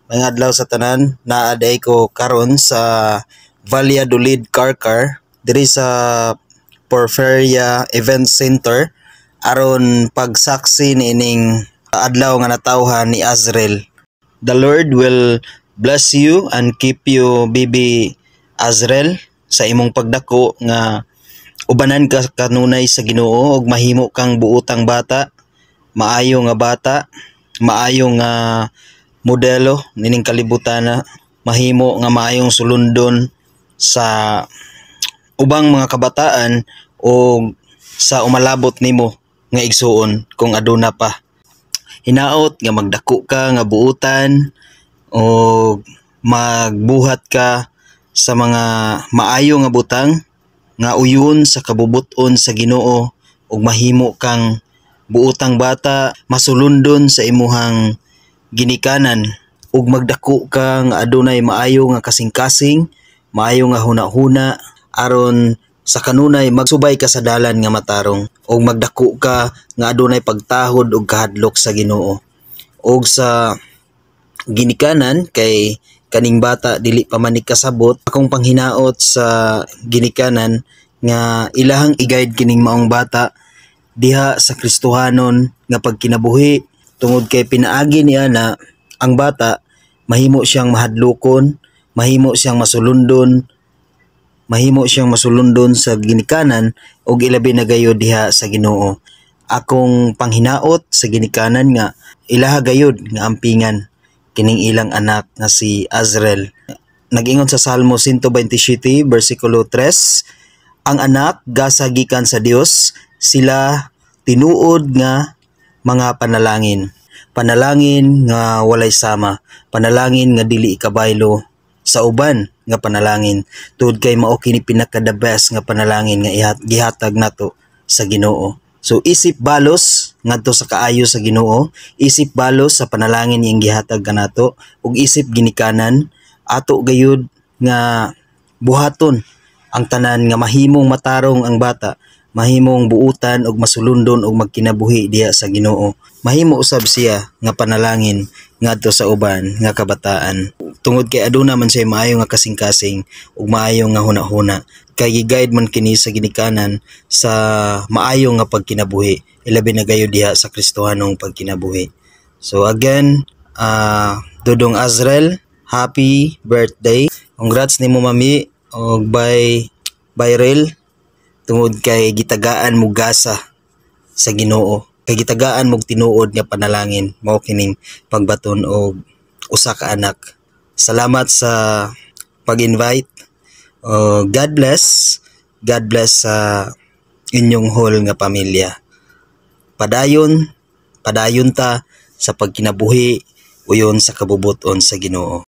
Maayong adlaw sa tanan. Naa diay ko karon sa Valladolid, Carcar, diri sa Porferia Event Center aron pagsaksi niining adlaw nga natawhan ni Azrel. The Lord will bless you and keep you, baby Azrel, sa imong pagdako nga ubanan ka kanunay sa Ginoo ug mahimo kang buotang bata, maayo nga bata, maayo nga modelo nining kalibutan na mahimo nga maayong sulundon sa ubang mga kabataan o sa umalabot nimo nga igsuon kung aduna pa. Hinaot nga magdako ka nga buutan o magbuhat ka sa mga maayo nga butang nga uyon sa kabubut-on sa Ginoo ug mahimo kang buotang bata, masulundon sa imuhang ginikanan ug magdako ka nga adunay maayo nga kasing-kasing, maayo nga hunahuna aron sa kanunay magsubay ka sa dalan nga matarong ug magdako ka nga adunay pagtahod ug kahadlok sa Ginoo. Ug sa ginikanan, kay kaning bata dili pa man ni kasabot, akong panghinaot sa ginikanan nga ilahang i-guide kining maong bata diha sa Kristohanon nga pagkinabuhi, tungod kay pinaagi niya na ang bata mahimo siyang mahadlokon, mahimo siyang masulundon sa ginikanan ug ilabi na gayud diha sa Ginoo. Akong panghinaot sa ginikanan nga ilaha gayud nga ampingan kining ilang anak nga si Azrel. Nag-ingon sa Salmo 127 versikulo 3, ang anak gasa gikan sa Dios, sila tinuod nga mga panalangin. Panalangin nga walay sama, panalangin nga dili ikabaylo sa uban nga panalangin, tungod kay mao kini pinaka the best nga panalangin nga gihatag nato sa Ginoo. So isip balos ngadto sa kaayo sa Ginoo, isip balos sa panalangin iyang gihatag kanato ug isip ginikanan, ato gayud nga buhaton ang tanan nga mahimong matarong ang bata, mahimong buutan ug masulundon ug magkinabuhi diha sa Ginoo. Mahimo usab siya nga panalangin ngadto sa uban nga kabataan. Tungod kay aduna man siya maayo nga kasing-kasing ug maayo nga hunahuna. Kay gi-guide man kini sa ginikanan sa maayo nga pagkinabuhi, ilabi na gayud diha sa Kristohanong pagkinabuhi. So again, Dudong Azrel, happy birthday. Congrats nimo, mami, og bye bye rail, tungod kay gitagaan mo gasa sa Ginoo. Kay gitagaan mo tinuod nga panalangin, mao kining pagbaton og usa ka anak. Salamat sa pag-invite. Oh, God bless. God bless sa inyong whole nga pamilya. Padayon, padayon ta sa pagkinabuhi uyon sa kabubuton sa Ginoo.